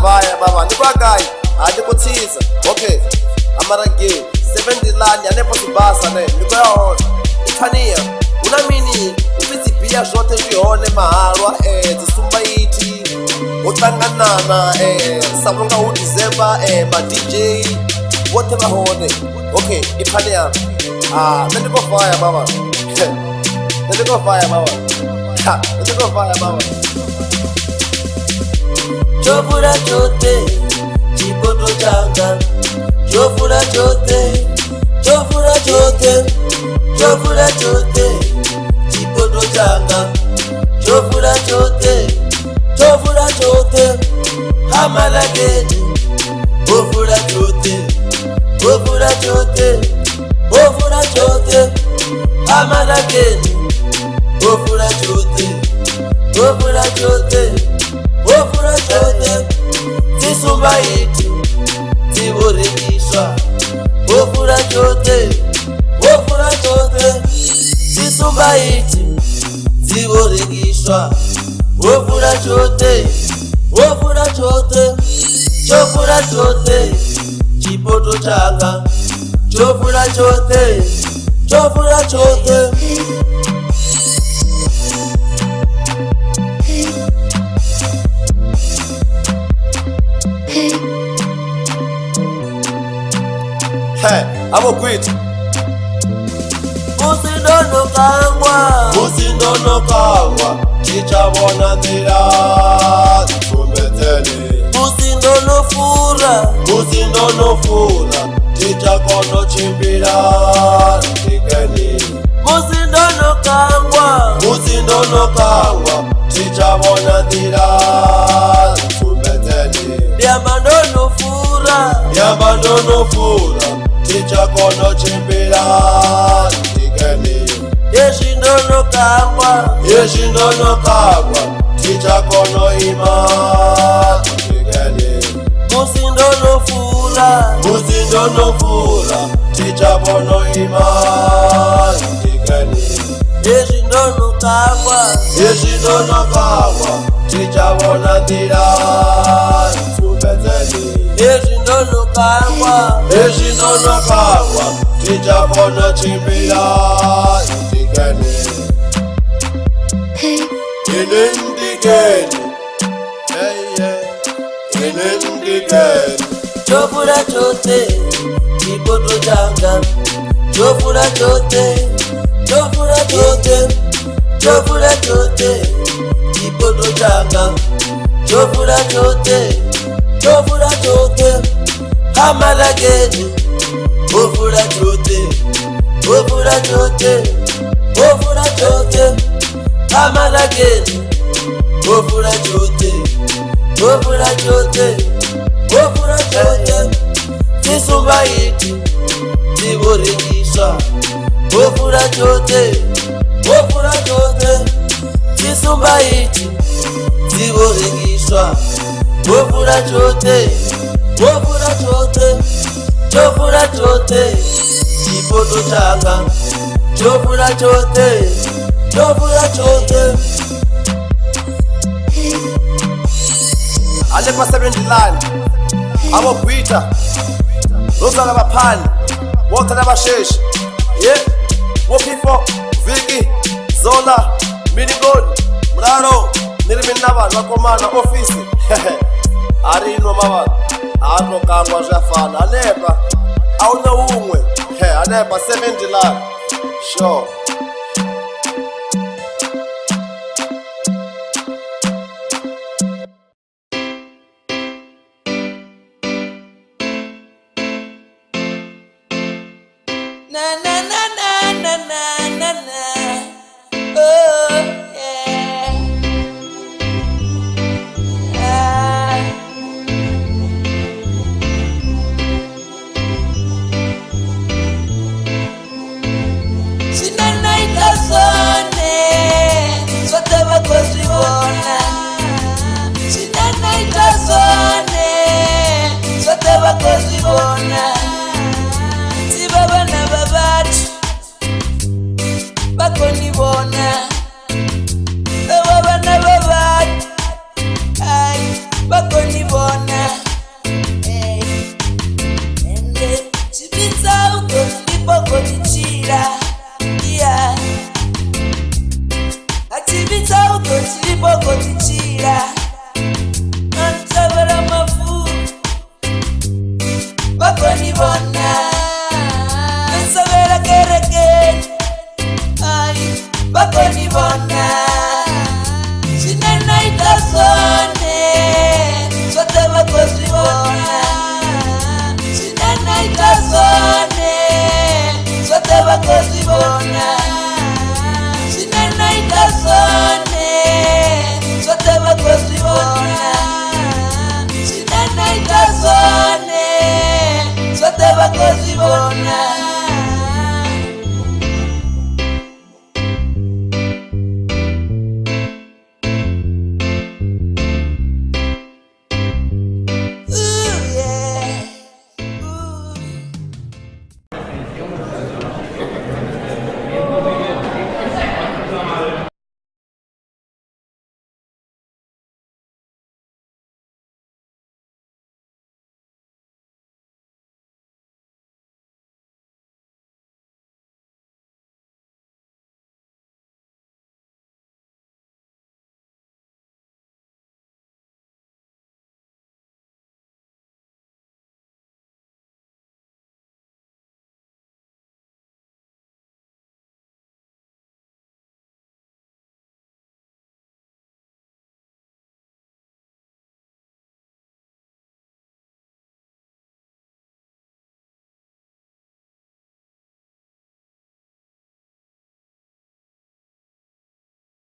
fire baba ndi kwa gai a ndi khou tsisa okay amarageni 70 line hanefho Sibasa ne ndi khou ya hone ipfania hu na mini upfi dzi bia zwoṱhe zwi hone mahalwa dzi sumbaiti ho ṱanganana sa vhunga hu December ma DJ vhoṱhe vha hone okay ipfania ah nṋe ndi khou fire baba nṋe ndi khou fire baba ha nṋe ndi khou fire baba Chovula chote chipoto changa chovula chote chovula chote chovula chote chipoto changa chovula chote chovula chote hamalageni ovula chote ovula chote ovula chote hamalageni ovula chote ovula chote ovula chote dzisumbaiti dzivorengiswa ovula chote ovula chote dzisumbaiti dzivorengiswa ovula chote ovula chote chovula chote chipoto changa chovula chote chovula chote. He avo gwita Musi ndo no kangwa musi ndo no kangwa ndi tsha vhona nḓila ntsumbedzeni musi ndo no fura musi ndo no fura ndi tsha kona u tshimbila ntikeni musi ndo no kangwa musi ndo no kangwa ndi tsha vhona nḓila ntsumbedzeni ndi amba ndo no fura yamba ndo no fura ndi tsha kona u tshimbila ntikeni hezwi ndo no kangwa hezwi ndo no kangwa ndi tsha kona u ima ntikeni musi ndo no fura musi ndo no fura ndi tsha kona u ima ntikeni hezwi ndo no kangwa hezwi ndo no kangwa ndi tsha vhona nḓila ntsumbedzeni hezwi ndo no kangwa hezwi ndo no kangwa ndi tsha kona u tshimbila ntikeni ine ntikeni hey, yeah. ine ntikeni chovula chote chipoto changa chovula chote chovula chote chovula chote chipoto changa chovula chote chovula chote hamalageni ovula chote ovula chote ovula chote hamalageni ovula chote ovula chote ovula chote dzisumbaiti dzivorengiswa ovula chote ovula chote dzisumbaiti dzivorengiswa ovula chote ovula chote chovula chote chipoto changa chovula chote chovula chote. Hanefha 70 line avo gwita ro sala vaphani votha na vasheshi ye vo P4 Viki Zola Miligoni Mulalo ni ri mina vanhu va komana ofisi a ri nwa mavanhu a ri no kangwa swi ya fana hanefha a wu na wun'we hanefha 70 line sure. Na na na na na na na na. Oh yeah. Ah. Zwine na ita zwone zwoṱhe vha khou zwi vhona. Zwine na ita zwone zwoṱhe vha khou zwi vhona. Tivha vhana vha vhathu vha khou ḓi tshila. Yeah. A tshi vhidza u ḓo tshilipo khou ḓi tshila. Na nthavhela mavu vha khou ni vhona. Nsavhela kerekeni ai vha khou ni vhona. Zwine na ita zwone zwoṱhe vha khou zwi vhona. Zwine na ita zwone zwoṱhe vha khou zwi vhona. Zwine na ita zwone zwoṱhe vha khou zwi vhona. Zwine na ita zwone zwoṱhe vha khou zwi vhona.